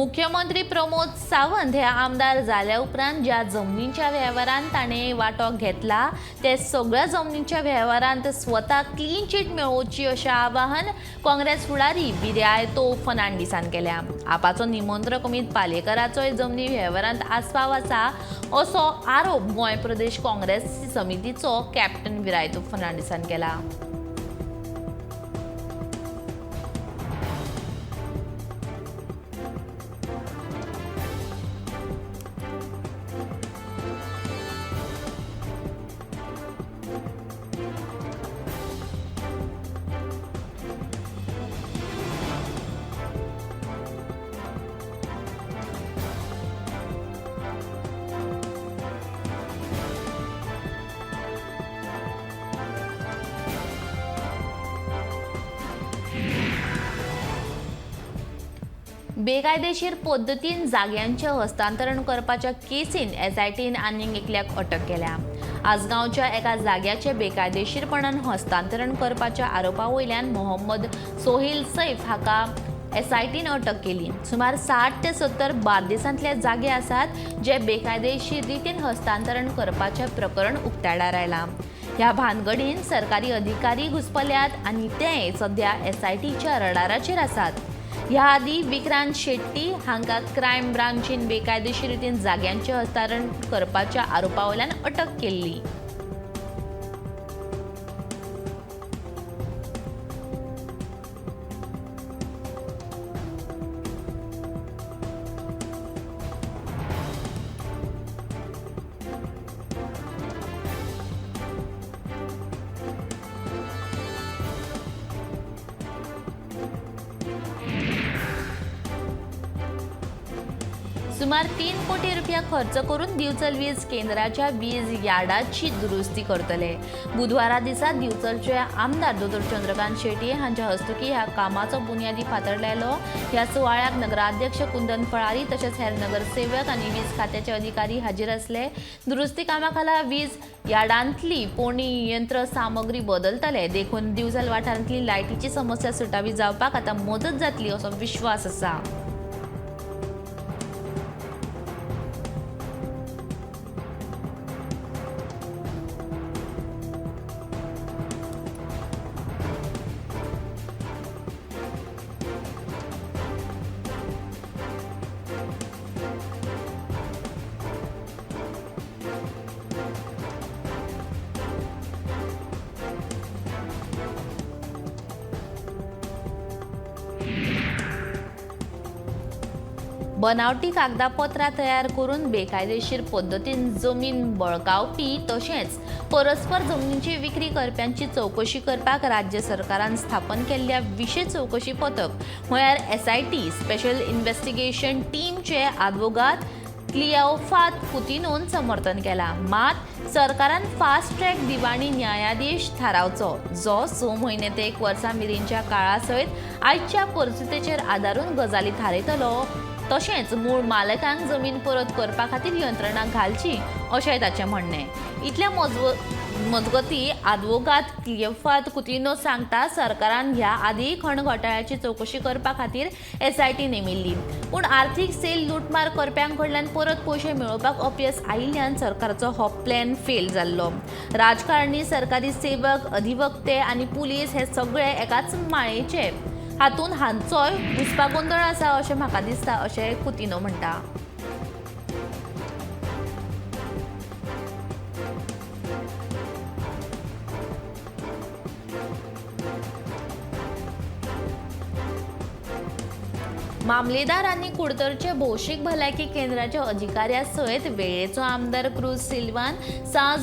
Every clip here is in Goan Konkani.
मुख्यमंत्री प्रमोद सावंत हे आमदार जाल्या उपरांत ज्या जमनींच्या वेव्हारांत ताणें वांटो घेतला ते सगळ्या जमनींच्या वेव्हारांत स्वता क्लीन चीट मेळोवची अशें आवाहन काँग्रेस फुडारी विरायतो फर्नांडीसान केल्या. आपाचो निमंत्रक अमित पालेकराचोय जमनी वेव्हारांत आस्पाव आसा असो आरोप गोंय प्रदेश काँग्रेस समितीचो कॅप्टन विरायतो फर्नांडीसान केला. बेकायदेशीर पद्दतीन जाग्यांचें हस्तांतरण करपाच्या केसीन एसआयटीन आनीक एकल्याक अटक केल्या. आसगांवच्या एका जाग्याचें बेकायदेशीरपणान हस्तांतरण करपाच्या आरोपा वयल्यान मोहम्मद सोहेल सैफ हाका एसआयटीन अटक केली. सुमार 60 ते 70 बार्देसांतले जागे आसात जे बेकायदेशीर रितीन हस्तांतरण करपाचें प्रकरण उक्ताडार आयलां. ह्या भानगडीन सरकारी अधिकारी घुसपल्यात आनी ते सध्या एसआयटीच्या रडाराचेर आसात. ह्या आदी विक्रांत शेट्टी हांकां क्रायम ब्रांचीन बेकायदेशीर रितीन जाग्यांचें हस्तांतरण करपाच्या आरोपा वयल्यान अटक केल्ली. सुमार 3 कोटी रुपया खर्च करून दिवचल वीज केंद्राच्या वीज यार्डाची दुरुस्ती करतले. बुधवारा दिसा दिवचलचे आमदार दोतोर चंद्रकांत शेट्ये हांच्या हस्तुकीं ह्या कामाचो बुन्यादी फातर लायलो. ह्या सुवाळ्याक नगराध्यक्ष कुंदन फळारी तशेंच हेर नगरसेवक आनी वीज खात्याचे अधिकारी हाजीर आसले. दुरुस्ती कामा खाला वीज यार्डांतली पोरणी यंत्र सामग्री बदलतले, देखून दिवचल वाठारांतली लायटीची समस्या सुटावी जावपाक आतां मदत जातली असो विश्वास आसा. बनावटी कागदापत्रां तयार करून बेकायदेशीर पद्दतीन जमीन बळकावपी तशेंच परस्पर जमनीची विक्री करप्यांची चवकशी करपाक राज्य सरकारान स्थापन केल्ल्या विशेष चवकशी पथक म्हळ्यार एसआयटी स्पेशल इन्व्हेस्टिगेशन टीमचे आदवोगाद क्लियाओफात कुतिनोन समर्थन केला. मात सरकारान फास्ट ट्रॅक दिवाणी न्यायाधीश थारावचो जो 6 म्हयने ते 1 वर्सा मेरेनच्या काळा सयत आयच्या परिस्थितीचेर आदारून गजाली थारयतलो तशेंच मूळ मालकांक जमीन परत करपा खातीर यंत्रणा घालची अशेंय ताचें म्हणणें. इतल्या मजगती आदवोगाद क्लियोफात कुतिनो सांगता सरकारान ह्या आदीं खण घोटाळ्याची चवकशी करपा खातीर एसआयटी नेमिल्ली, पूण आर्थीक सेल लुटमार करप्यां कडल्यान परत पयशे मेळोवपाक अपयस आयिल्ल्यान सरकाराचो हो प्लॅन फेल जाल्लो. राजकारणी, सरकारी सेवक, अधिवक्ते आनी पुलीस हे सगळे एकाच माळेचे, हातूंत हांचोय घुस्पागोंदळ आसा अशें म्हाका दिसता अशें कुतिनो म्हणटा. मामलेदार आनी कुडतरचे भौशीक भलायकी केंद्राच्या अधिकाऱ्या सयत वेळेचो आमदार क्रूज सिल्वान सां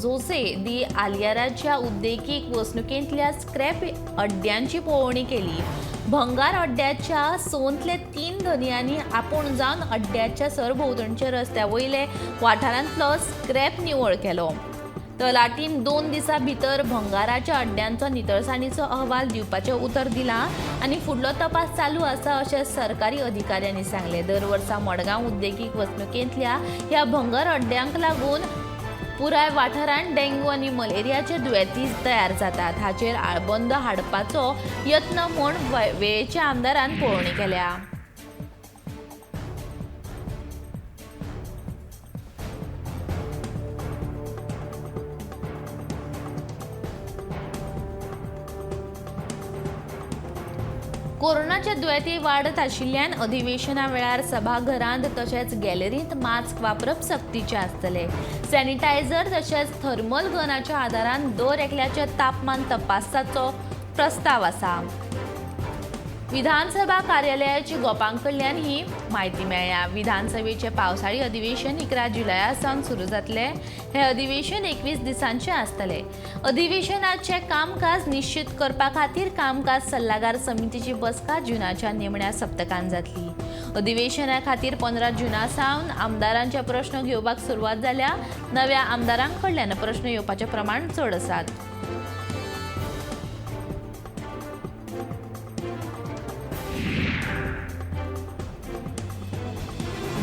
जोसे दी आलियाराच्या उद्देगीक वसणुकेंतल्या स्क्रॅप अड्ड्यांची पळोवणी केली. भंगार अड्ड्याच्या 2 3 धनयांनी आपूण जावन अड्ड्याच्या सरभोंवतणच्या रस्त्या वयले वाठारांतलो स्क्रॅप निवळ केलो. तलाटीन 2 दिसां भितर भंगाराच्या अड्ड्यांचो नितळसाणीचो अहवाल दिवपाचें उतर दिलां आनी फुडलो तपास चालू आसा अशें सरकारी अधिकाऱ्यांनी सांगलें. दर वर्सा मडगांव उद्देगीक वसणुकेंतल्या ह्या भंगार अड्ड्यांक लागून पुराय वाठारांत डेंग्यू आनी मलेरियाचे दुयेंती तयार जातात. हाचेर आळबंद हाडपाचो यत्न म्हूण वेळेच्या आमदारान पळोवणी केल्या. कोरोनाच्या दुयेंती वाडत आशिल्ल्यान अधिवेशना वेळार सभाघरांत तशेंच गॅलरींत मास्क वापरप सक्तीचें आसतलें. सॅनिटायझर तशेंच थर्मल गनाच्या आदारान दर एकल्याचें तापमान तपासपाचो प्रस्ताव आसा. विधानसभा कार्यालयाची गोपां कडल्यान ही म्हायती मेळ्ळ्या. विधानसभेचें पावसाळी अधिवेशन 11 जुलया सावन सुरू जातलें. हें अधिवेशन 21 दिसांचें आसतलें. अधिवेशनाचें कामकाज निश्चित करपा खातीर कामकाज सल्लागार समितीची बसका जुनाच्या निमण्या सप्तकांत जातली. अधिवेशना खातीर 15 जुना सावन आमदारांचे प्रश्न घेवपाक सुरवात जाल्या. नव्या आमदारां कडल्यान प्रश्न येवपाचें प्रमाण चड आसात.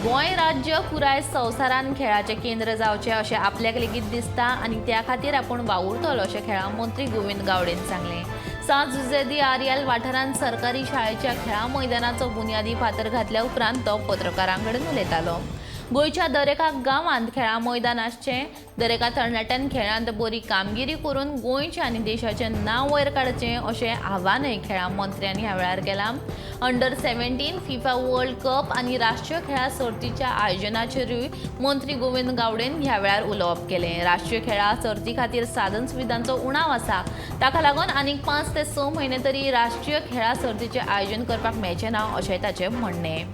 गोंय राज्य पुराय संवसारान खेळाचें केंद्र जावचें अशें आपल्याक लेगीत दिसता आनी त्या खातीर आपूण वावुरतलो अशें खेळां मंत्री गोविंद गावडेन सांगलें. सांत जुझे दी आर्याल वाठारांत सरकारी शाळेच्या खेळां मैदानाचो बुन्यादी फातर घातल्या उपरांत तो पत्रकारां कडेन उलयतालो. गोंयच्या दरेका गांवांत खेळां मैदान आसचें, दरेका तरणाट्यान खेळांत बरी कामगिरी करून गोंयचें आनी देशाचें नांव वयर काडचें अशें आव्हानय खेळां मंत्र्यांनी ह्या वेळार केलां. अंडर 17 फिफा वर्ल्ड कप आनी राष्ट्रीय खेळां सर्तीच्या आयोजनाचेरूय मंत्री गोविंद गावडेन ह्या वेळार उलोवप केलें. राष्ट्रीय खेळां सर्ती खातीर साधन सुविधांचो उणाव आसा, ताका लागून आनीक 5 ते 6 म्हयने तरी राष्ट्रीय खेळां सर्तीचें आयोजन करपाक मेळचें ना अशें ताचें म्हणणें.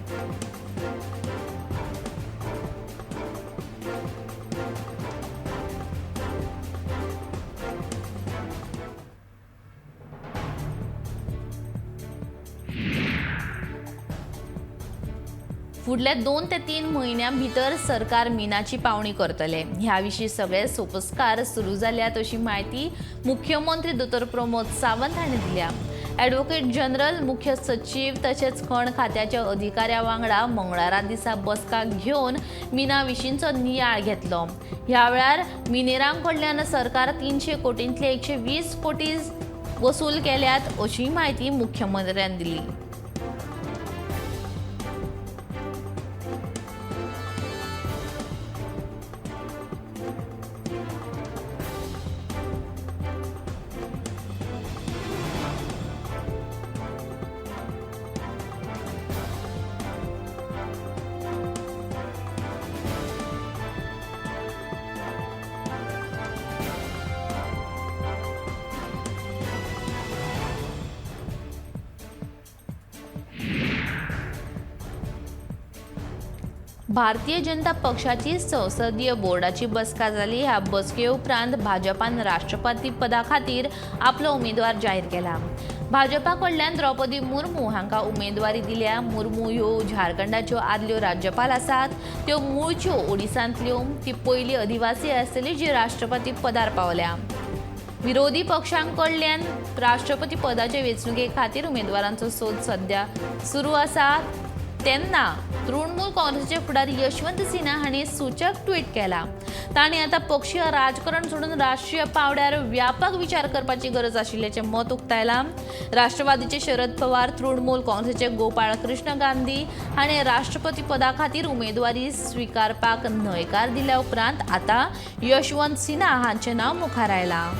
फुडल्या 2 ते 3 म्हयन्यां भितर सरकार मिनाची पावणी करतले. ह्या विशीं सगळे सोपस्कार सुरू जाल्यात अशी म्हायती मुख्यमंत्री दोतोर प्रमोद सावंत हांणी दिल्या. ॲडव्होकेट जनरल, मुख्य सचीव तशेंच खण खात्याच्या अधिकाऱ्या वांगडा मंगळारा दिसा बसका घेवन मिना विशींचो नियाळ घेतलो. ह्या वेळार मिनेरां कडल्यान सरकार 300 कोटींतले 120 कोटी वसूल केल्यात अशी म्हायती मुख्यमंत्र्यान दिली. भारतीय जनता पक्षाची संसदीय बोर्डाची बसका जाली. ह्या बसके उपरांत भाजपान राष्ट्रपती पदा खातीर आपलो उमेदवार जाहीर केला. भाजपा कडल्यान द्रौपदी मुर्मू हांकां उमेदवारी दिल्या. मुर्मू ह्यो झारखंडाच्यो आदल्यो राज्यपाल आसात. त्यो मूळच्यो ओडिसांतल्यो. ती पयली आदिवासी आसतली जी राष्ट्रपती पदार पावल्या. विरोधी पक्षांकडल्यान राष्ट्रपती पदाचे वेंचणुके खातीर उमेदवारांचो सोद सध्या सुरू आसा. तेन्ना तृणमूल काँग्रेसचे फुडारी यशवंत सिन्हा हांणी सूचक ट्वीट केला. तांणी आतां पक्षीय राजकारण सोडून राष्ट्रीय पांवड्यार व्यापक विचार करपाची गरज आशिल्ल्याचें मत उक्तायलां. राष्ट्रवादीचे शरद पवार, तृणमूल काँग्रेसचे गोपाळ कृष्ण गांधी हांणी राष्ट्रपती पदा खातीर उमेदवारी स्विकारपाक न्हयकार दिल्या उपरांत आतां यशवंत सिन्हा हांचें नांव मुखार आयलां.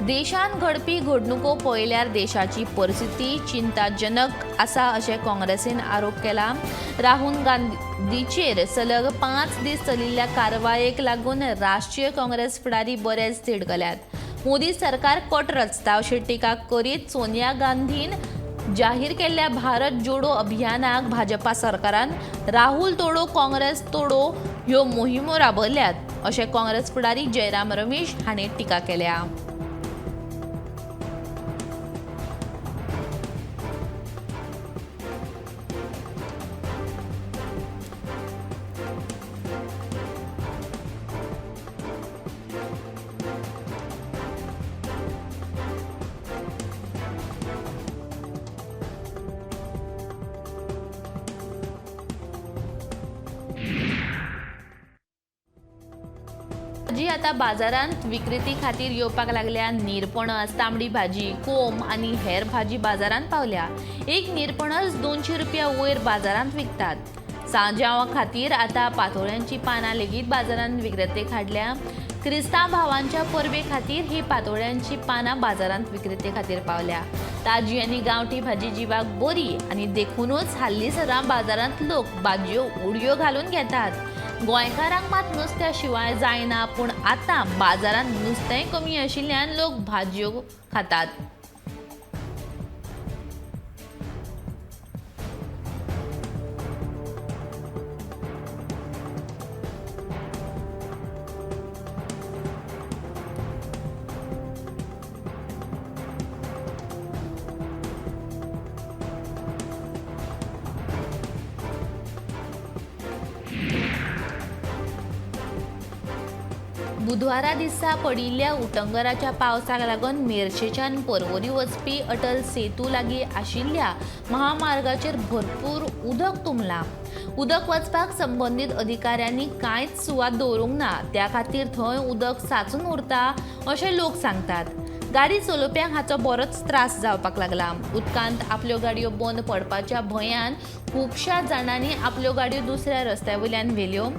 देशांत घडपी घडणुको पळयल्यार देशाची परिस्थिती चिंताजनक आसा अशें काँग्रेसीन आरोप केला. राहुल गांधीचेर सलग 5 दीस चलिल्ल्या कारवायेक लागून राष्ट्रीय काँग्रेस फुडारी बरेच तिडकल्यात. मोदी सरकार कट रचता अशी टिका करीत सोनिया गांधीन जाहीर केल्ल्या भारत जोडो अभियानाक भाजपा सरकारान राहुल तोडो काँग्रेस तोडो ह्यो मोहिमो राबयल्यात अशें काँग्रेस फुडारी जयराम रमेश हांणी टिका केल्या. भाजी आता बाजारांत विक्रेती खातीर येवपाक लागल्या. निरपणस, तांबडी भाजी, कोम आनी हेर भाजी बाजारांत पावल्या. एक निरपणस 200 रुपया वयर बाजारांत विकतात. सांजांवा खातीर आतां पातोळ्यांची पानां लेगीत बाजारांत विक्रेतेक हाडल्या. क्रिस्तांव भावांच्या परबे खातीर ही पातोळ्यांची पानां बाजारांत विक्रेते खातीर पावल्या. ताजी आनी गांवठी भाजी जिवाक बरी आनी देखूनच हाल्लीसरां बाजारांत लोक भाजयो उडयो घालून घेतात. गोंयकारांक मात नुस्त्या शिवाय जायना, पूण आतां बाजारांत नुस्तेंय कमी आशिल्ल्यान लोक भाजयो खातात. बुधवारा दिसा पडिल्ल्या उटंगराच्या पावसाक लागून मेरशेच्यान पर्वरी वचपी अटल सेतू लागीं आशिल्ल्या महामार्गाचेर भरपूर उदक तुंबलां. उदक वचपाक संबंदीत अधिकाऱ्यांनी कांयच सुवात दवरूंक ना, त्या खातीर थंय उदक साचून उरता अशें लोक सांगतात. गाडी चलोवप्यांक हाचो बरोच त्रास जावपाक लागला. उदकांत आपल्यो गाडयो बंद पडपाच्या भंयान खुबश्या जाणांनी आपल्यो गाडयो दुसऱ्या रस्त्या वयल्यान व्हेल्यो.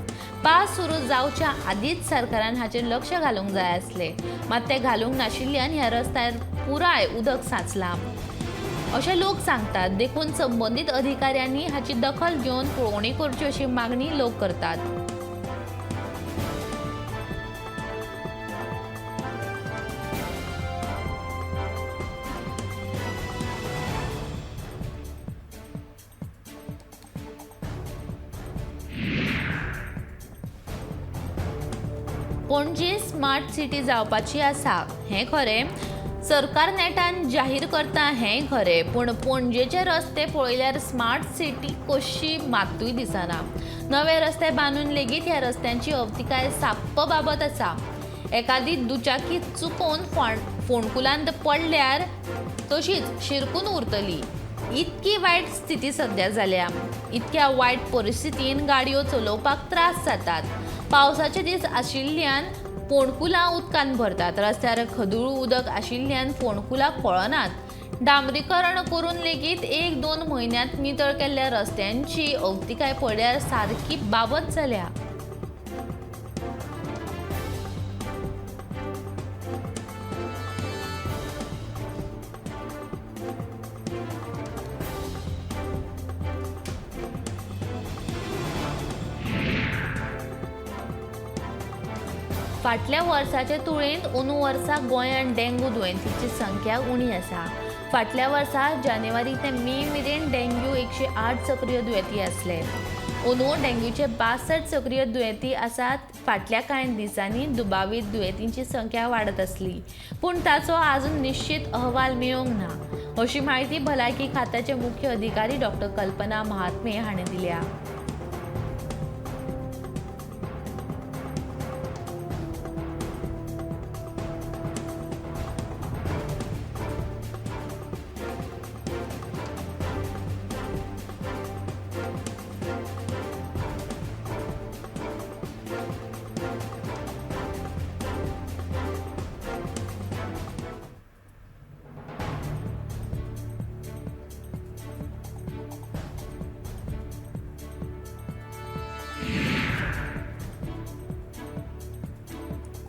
पास सुरू जावच्या आदींच सरकारान हाचेर लक्ष घालूंक जाय आसलें, मात तें घालूंक नाशिल्ल्यान ह्या रस्त्यार पुराय उदक सांचलां अशें लोक सांगतात. देखून संबंदीत अधिकाऱ्यांनी हाची दखल घेवन पळोवणी करची अशी मागणी लोक करतात. पणजी स्मार्ट सिटी जावपाची आसा हें खरें, सरकार नेटान जाहीर करता हें खरें, पूण पणजेचे रस्ते पळयल्यार स्मार्ट सिटी कशी मात्तूय दिसना. नवे रस्ते बांदून लेगीत ह्या रस्त्यांची अवतिकाय साप्प बाबत आसा. एकादी दुचाकी चुकोवन फोंडकुलांत पडल्यार तशीच शिरकून उरतली, इतकी वायट स्थिती सद्या जाल्या. इतक्या वायट परिस्थितीन गाडयो चलोवपाक त्रास जातात. पावसाचे दीस आशिल्ल्यान फोंडकुलां उदकान भरतात. रस्त्यार खदूळ उदक आशिल्ल्यान फोंडकुलां कळनात. डांबरीकरण करून लेगीत 1-2 म्हयन्यांत नितळ केल्ल्या रस्त्यांची अवतिकाय पळयल्यार सारकी बाबत जाल्या. फाटल्या वर्साचे तुळेंत अंदू वर्सा गोंयांत डेंग्यू दुयेंतीची संख्या उणी आसा. फाटल्या वर्सा जानेवारी ते मे मेरेन डेंग्यू 108 सक्रीय दुयेंती आसले. अंदू डेंग्यूचे 62 सक्रीय दुयेंती आसात. फाटल्या कांय दिसांनी दुबावीत दुयेंतींची संख्या वाडत आसली, पूण ताचो आजून निश्चित अहवाल मेळूंक ना, अशी म्हायती भलायकी खात्याचे मुख्य अधिकारी डॉक्टर कल्पना महात्मे हांणी दिल्या.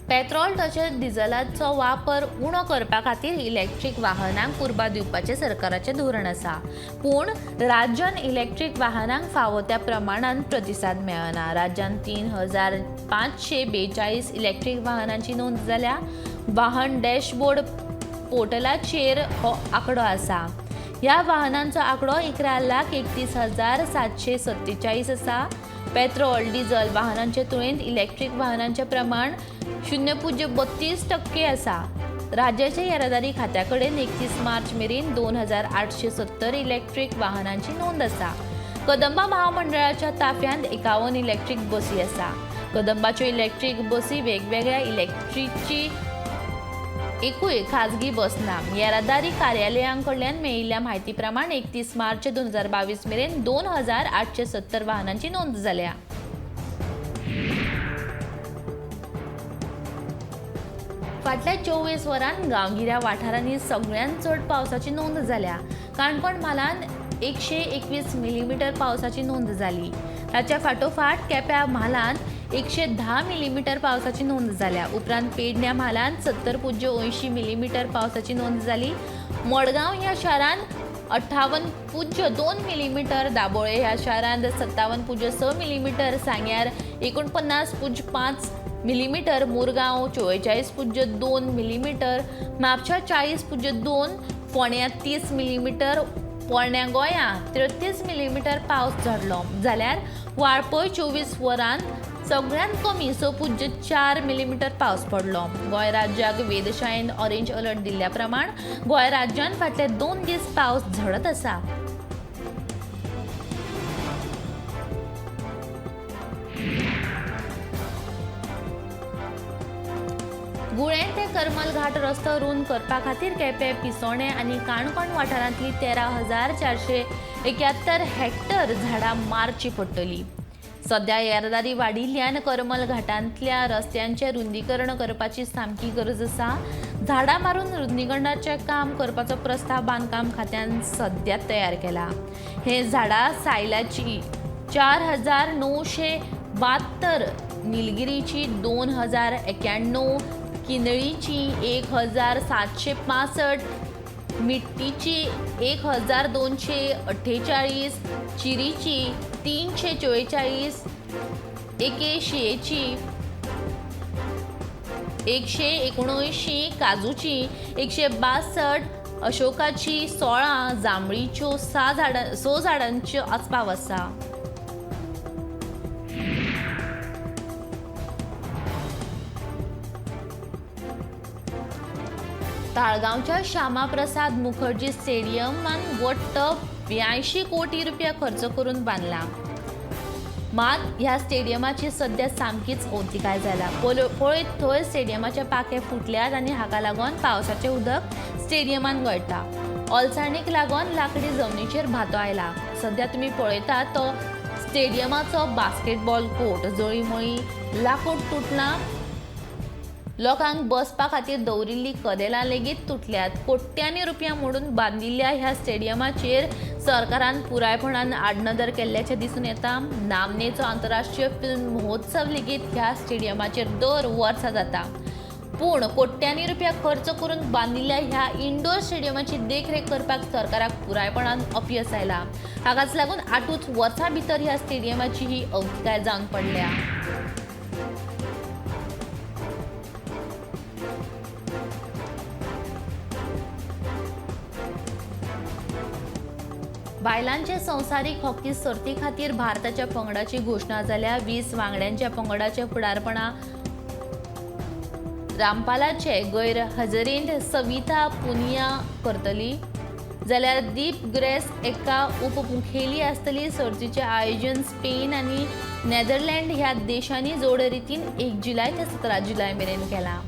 पेट्रोल तशेंच डिझलाचो वापर उणो करपा खातीर इलेक्ट्रीक वाहनांक उर्बा दिवपाचें सरकाराचें धोरण आसा, पूण राज्यान इलेक्ट्रीक वाहनांक फावो त्या प्रमाणान प्रतिसाद मेळना. राज्यान 3542 इलेक्ट्रीक वाहनांची नोंद जाल्या. वाहन डॅशबोर्ड पोर्टलाचेर हो आंकडो आसा. ह्या वाहनांचो आंकडो 11,31,747 आसा. पेट्रोल डिझल वाहनांचे तुळेंत इलेक्ट्रीक वाहनांचें प्रमाण 0.32% आसा. राज्याच्या येरादारी खात्या कडेन 31 मार्च मेरेन 2870 इलेक्ट्रीक वाहनांची नोंद आसा. कदंबा महामंडळाच्या ताफ्यांत 51 इलेक्ट्रीक बसी आसा. कदंबाच्यो इलेक्ट्रीक बसी वेगवेगळ्या इलेक्ट्रीकची एकूय खाजगी बस ना. येरादारी कार्यालयां कडल्यान मेळिल्ल्या म्हायती प्रमाण 31 मार्च 2022 मेरेन 2870 वाहनांची नोंद जाल्या. फाटल्या 24 वरांत गांवगिऱ्या वाठारांनी सगळ्यांत चड पावसाची नोंद जाल्या. काणकोण म्हालांत 121 मिलीमीटर पावसाची नोंद जाली. ताच्या फाटोफाट केप्यां म्हालांत 110 मिलीमीटर पावसाची नोंद जाल्या. उपरांत पेडण्या म्हालांत 70.80 मिलीमीटर पावसाची नोंद जाली. मडगांव ह्या शारांत 58.2 मिलीमीटर, दाबोळे ह्या शारांत 57.6 मिलीमीटर, सांग्यार 49.5 मिलीमीटर, मुरगांव 44.2 मिलीमीटर, म्हापशा 40.2, फोंड्यां 30 मिलीमीटर, पोरण्या गोंया 33 मिलीमीटर पावस झडलो. जाल्यार वाळपय 24 वरांत सगळ्यांत कमी 6.4 मिलीमीटर पावस पडलो. गोंय राज्याक वेधशाळेन ऑरेंज अलर्ट दिल्ल्या प्रमाण गोंय राज्यांत फाटले 2 दीस पावस झडत आसा. गुळें ते करमल घाट रस्तो रूंद करपा खातीर केपें, पिसोणें आनी काणकोण वाठारांतली 13,471 हेक्टर झाडां मारची पडटली. सध्या येरादारी वाडिल्ल्यान करमल घाटांतल्या रस्त्यांचें रुंदीकरण करपाची सामकी गरज आसा. झाडां मारून रुंदीकरणाचें काम करपाचो प्रस्ताव बांदकाम खात्यान सध्या तयार केला. हे झाडां सायलाची 4,972, निलगिरीची 2,091, किंदळीची 1,765, मिट्टीची 1,248, चिरीची 344, एके शियेची 179, काजूची 162, अशोकाची 16, जांबळीच्यो 6 झाडांचो आस्पाव आसा. ताळगांवच्या श्यामाप्रसाद मुखर्जी स्टेडियमान वट्ट 82 कोटी रुपया खर्च करून बांदला. मात ह्या स्टेडियमाची सध्या सामकीच अवतिकाय जाल्या. पळयत थंय स्टेडियमाचे पाखे फुटल्यात आनी हाका लागून पावसाचें उदक स्टेडियमान गळटा. ओलसाणीक लागून लाकडी जमनीचेर भातो आयला. सध्या तुमी पळयतात तो स्टेडियमाचो बास्केटबॉल कोर्ट जळीमळी लाकूड तुटलां. लोकांक बसपा खातीर दवरिल्ली कदेलां लेगीत तुटल्यात. कोट्यांनी रुपया मोडून बांदिल्ल्या ह्या स्टेडियमाचेर सरकारान पुरायपणान आडनदर केल्ल्याचें दिसून येता. नामनेचो आंतरराष्ट्रीय फिल्म महोत्सव लेगीत ह्या स्टेडियमाचेर दर वर्सा जाता. पूण कोट्यांनी रुपया खर्च करून बांदिल्ल्या ह्या इंडोर स्टेडियमाची देखरेख करपाक सरकाराक पुरायपणान अपयस आयला. हाकाच लागून 8 वर्सां भितर ह्या स्टेडियमाची ही अवतिकाय जावन पडल्या. बायलांचे संवसारीक हॉकी सर्ती खातीर भारताच्या पंगडाची घोशणा जाल्या. 20 वांगड्यांच्या पंगडाच्या फुडारपणा रामपालाचे गैरहजेरेंत सविता पुनिया करतली, जाल्यार दीप ग्रेस एका उपमुखेली आसतली. सर्तीचें आयोजन स्पेन आनी नेदरलँड ह्या देशांनी जोड रितीन 1 जुलय ते 17 जुलय मेरेन केला.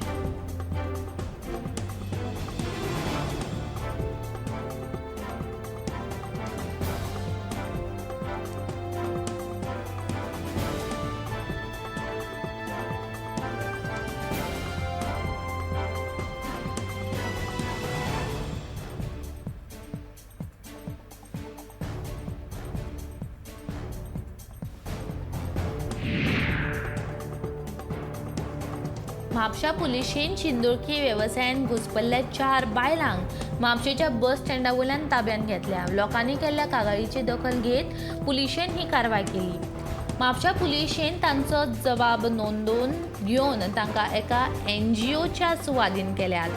म्हापशा पुलिशेन चिंदोळकी वेवसायान घुसपल्ल्या 4 बायलांक म्हापशेच्या बस स्टँडा वयल्यान ताब्यांत घेतल्या. लोकांनी केल्ल्या कागाळीची दखल घेत पुलिशेन ही कारवाय केली. म्हापशा पुलिशेन तांचो जबाब नोंदोवन घेवन तांकां एका एनजीओच्या सुवादीन केल्यात.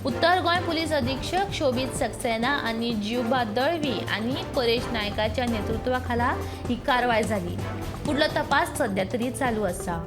उत्तर गोंय पुलीस अधीक्षक शोबीत सक्सेना आनी जिवबा दळवी आनी परेश नायकाच्या नेतृत्वा खाला ही कारवाय जाली. फुडलो तपास सध्या तरी चालू आसा.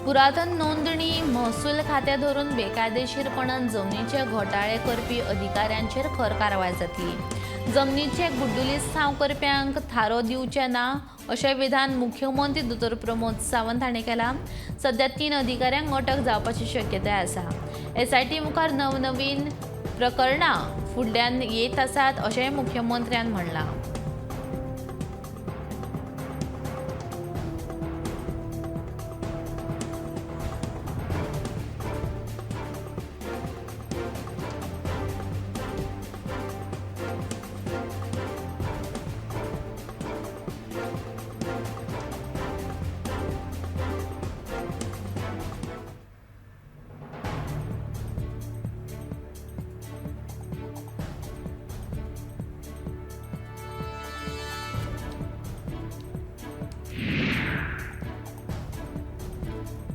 पुरातन नोंदणी महसूल खात्या धरून बेकायदेशीरपणान जमनीचे घोटाळे करपी अधिकाऱ्यांचेर खर कारवाय जातली. जमनीचे गुड्डुलिसांव करप्यांक थारो दिवचे ना अशें विधान मुख्यमंत्री दोतोर प्रमोद सावंत हांणी केलां. सध्या 3 अधिकाऱ्यांक अटक जावपाची शक्यताय आसा. एसआयटी मुखार नवनवीन प्रकरणां फुडल्यान येत आसात अशेंय मुख्यमंत्र्यान म्हणलां.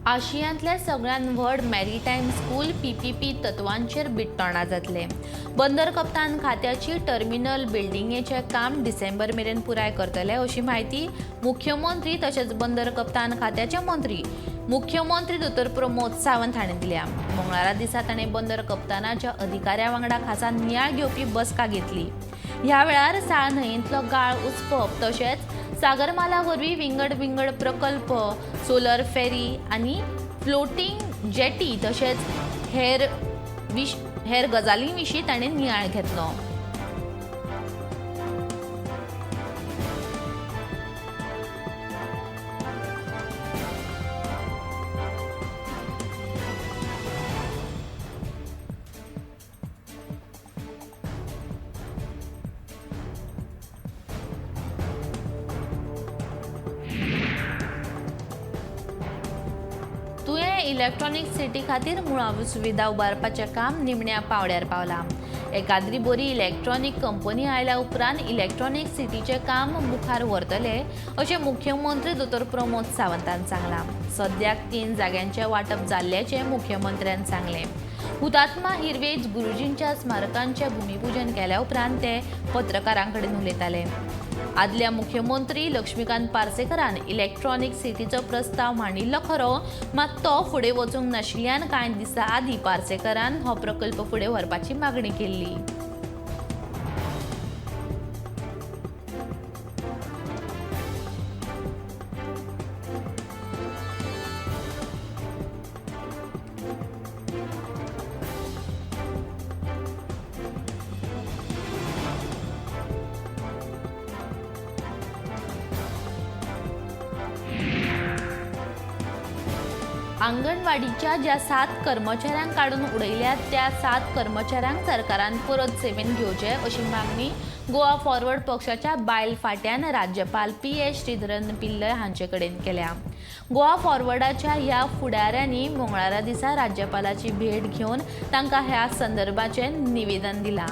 आशियांतल्या सगळ्यात व्हड मॅरीटायम स्कूल पीपीपी तत्वांचेर बिट्टोणा जातले. बंदर कप्तान खात्याची टर्मिनल बिल्डिंगेचें काम डिसेंबर मेरेन पुराय करतले अशी म्हायती मुख्यमंत्री तशेंच बंदर कप्तान खात्याचे मंत्री मुख्यमंत्री दोतोर प्रमोद सावंत हांणी दिल्या. मंगळारा दिसा ताणें बंदर कप्तानाच्या अधिकाऱ्या वांगडा खासा नियाळ घेवपी बसका घेतली. ह्या वेळार साळ न्हंयेंतलो गाळ उचपप तशेंच सागरमाला वरवीं विंगड विंगड प्रकल्प, सोलर फेरी आनी फ्लोटींग जेटी तशेंच हेर गजालीं विशीं ताणें नियाळ घेतलो. तुयें इलेक्ट्रॉनिक सिटी खातीर मुळाव्यो सुविधा उबारपाचें काम निमण्या पावड्यार पावलां. एकाद्री बरी इलेक्ट्रॉनिक कंपनी आयल्या उपरांत इलेक्ट्रॉनिक सिटीचें काम मुखार व्हरतले अशें मुख्यमंत्री दोतोर प्रमोद सावंतान सांगलां. सद्याक 3 जाग्यांचें वांटप जाल्ल्याचें मुख्यमंत्र्यान सांगलें. हुतात्मा हिरवेज गुरुजींच्या स्मारकांचें भुमिपूजन केल्या उपरांत ते पत्रकारां कडेन उलयताले. आदल्या मुख्यमंत्री लक्ष्मीकांत पार्सेकरान इलेक्ट्रॉनिक सिटीचो प्रस्ताव मांडिल्लो खरो, मात तो फुडें वचूंक नाशिल्ल्यान कांय दिसां आदीं पार्सेकरान हो प्रकल्प फुडें व्हरपाची मागणी केल्ली. आंगणवाडीच्या ज्या 7 कर्मचाऱ्यांक काडून उडयल्यात त्या 7 कर्मचाऱ्यांक सरकारान परत सेवेन घेवचे अशी मागणी गोवा फॉरवर्ड पक्षाच्या बायल फाट्यान राज्यपाल पी.एस. श्रीधरन पिल्लय हांचे कडेन केल्या. गोवा फॉरवर्डाच्या ह्या फुडाऱ्यांनी मंगळारा दिसा राज्यपालाची भेट घेवन तांकां ह्या संदर्भाचें निवेदन दिलां.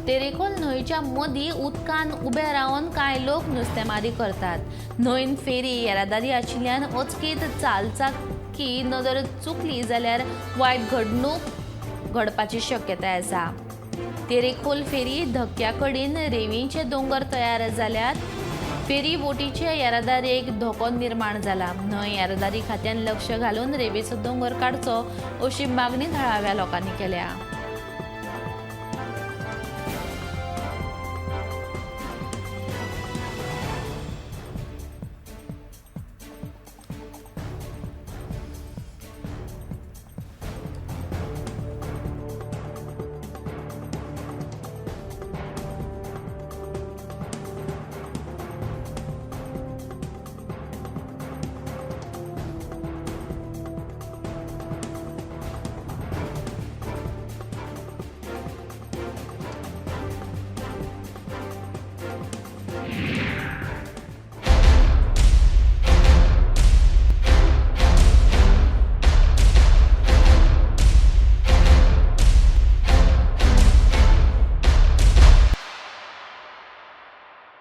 तेरेखोल न्हंयच्या मदीं उदकान उबे रावन कांय लोक नुस्तेमारी करतात. न्हंयन फेरी येरादारी आशिल्ल्यान अचकीत चालचाकी नदर चुकली जाल्यार वायट घडणूक घडपाची शक्यताय आसा. तेरेखोल फेरी धक्क्या कडेन रेंवेचे दोंगर तयार जाल्यात. फेरी बोटीचे येरादारेक धोको निर्माण जाला. न्हंय येरादारी खात्यान लक्ष घालून रेंवेचो दोंगर काडचो अशी मागणी थळाव्या लोकांनी केल्या.